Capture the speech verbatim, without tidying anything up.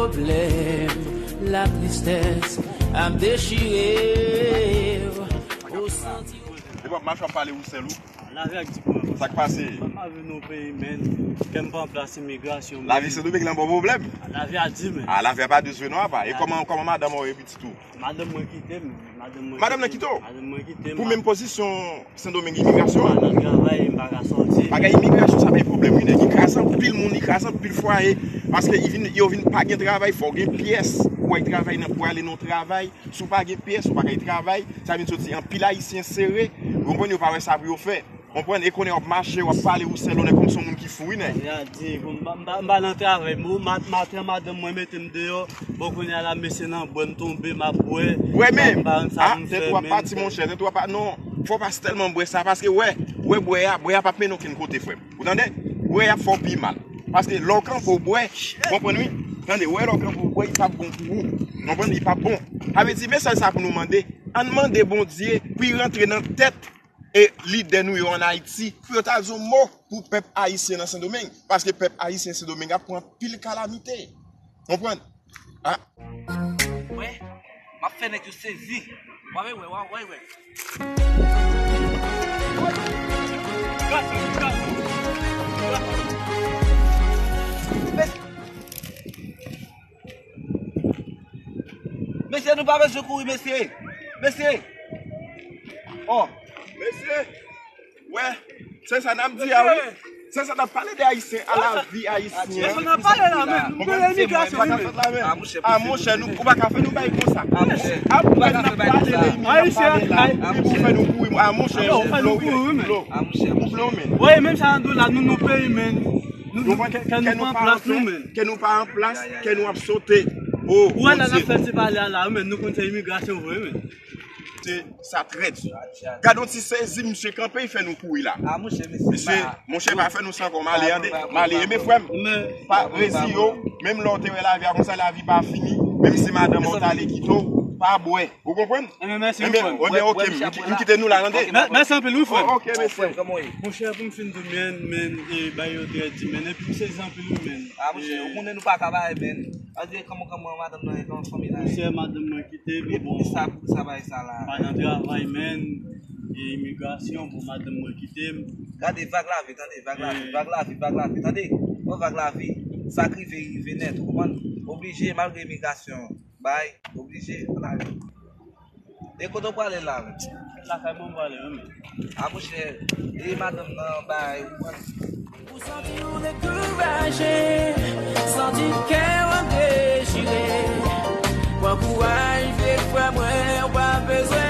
Pwoblèm, latristès ap dechire w. Ou santi. Epa, mache w ap pale ou sèl ou. Lavi a di pou mwen. Sa k pase? Mwen pa vin nan peyi, men kè m pa an plas imigrasyon. Lavi Sendomeng lan bon pwoblèm. Lavi a di, men. Ah, lavi a pa dous vre non, apa. E kòman, kòman madanm ou e pitit ou? Madanm mwen kite m. Madanm nan kite w? Madanm mwen kite m. Pou menm pozisyon Sendomeng imigrasyon an? M pa nan travay, m pa ka sòti. Bagay imigrasyon sa bay pwoblèm wi nèg. Li kraze anpil moun, li kraze anpil fwaye. Paske li vin, yo vin pa gen travay, fò w gen pyès pou w al travay nan, pou w ale nan yon travay. Si w pa gen pyès, ou pa ka al travay. Sa vin soti anpil Ayisyen sere. Ou konprann, yo pa wè sa pou yo fè. Konprann? E konnen w ap mache, w ap pale ou sèl, ou nèk kòm se yon moun ki fou wi nèg. Sa di, bon, m pa, m pa, m pa nan travay. Bon, ma-, maten madanm mwen mete m deyò. Bon, kounye a la, mesye nan bwè, m tonbe, m ap bwè. Bwè menm? Ah, tèt ou ap pati, monchè, tèt ou ap pa-, non. Fò w pa tèlman bwè sa, paske wè, wè bwè a, bwè a p ap mennen w okenn kote, frè m. Ou tande? Bwè a ap fè w pi mal. Paske lè w kanpe w bwè, w konprann wi? Tande, wè lè w kanpe w bwè, li p ap bon pou ou. W konprann? Li p ap bon. Sa vle di, mesaj sa pou nou mande. Ann mande Bondye pou l rantre nan tèt e lidè nou yo ann Ayiti, pou yo ta di yon mo pou pèp ayisyen nan Sendomeng, paske pèp ayisyen Sendomeng ap pran anpil kalamite. Konprann? Ah. Wè, m ap fè nèg yo sezi. W a wè, w a wè, w a wè. Mesye, nou pa bezwen kouri, mesye. Mesye. Oh. Mesye. Wè, se sa n ap di a wi. Se sa n ap pale de Ayisyen, a lavi Ayisyen. Se sa n ap pale la, men. Nou pale imigrasyon wi, men. Ah, monchè, nou, ou pa ka fè nou bay konsa. Ah, monchè. Ah, ou pa ka fè bay konsa. Ayisyen, ay, ou fè nou kouri. Ah, monchè, ou fè nou kouri, wi, men. Ah, monchè, ou blow, men. Wè, menm sa n ap di la, nou, nou peyi, men. Nou, nou, kè nou pa an plas, nou, men. Kè nou pa an plas, kè nou ap sote. Oh, ou wè la n ap fè ti pale a la, wi, men. Nou konn se imigrasyon vre, men. Se sa trèt. Gade yon ti sezi, misye kanpe, li fè nou kouri la. Ah, monchè, mesye, monchè, pa fè nou sa ankò. M ale, tande. M ale. Enben, frè m, pa reziye w. Menm lè w te wè lavi a konsa, lavi pa fini. Menm si madanm ou t ale kite w, pa bwè. Ou konprann? Enben, mèsi, frè m. Enben, ok, m kite nou la, tande. Mèsi anpil, wi, frè m. Ok, mesye. Monchè, pou m fin di w, men, men, e, bagay yo trè di, men, epi m sezi anpil, wi, men. Ah, monchè, ou konnen nou pa ka bay, men. Paske kòman, kòman madanm nan e nan fanmi la. Monchè, madanm mwen kite m, e bon. Pou sa, pou sa bay sa la. Pa nan travay, men. E imigrasyon, bon, madanm mwen kite m. Gade vag lavi, tande, vag lavi, vag lavi, vag lavi, tande. Bon, vag lavi, sa k rive, rive nèt, ou konprann? Oblije, malgre imigrasyon, bay, oblije, ann ale. E kote w prale la, men? Lakay mwen m prale, wi, men. A, monchè, e madanm nan bay, ou pral. Ou santi w dekouraje, santi kè w ap dechire. Pran kouraj, vye frè mwen, ou pa bezwen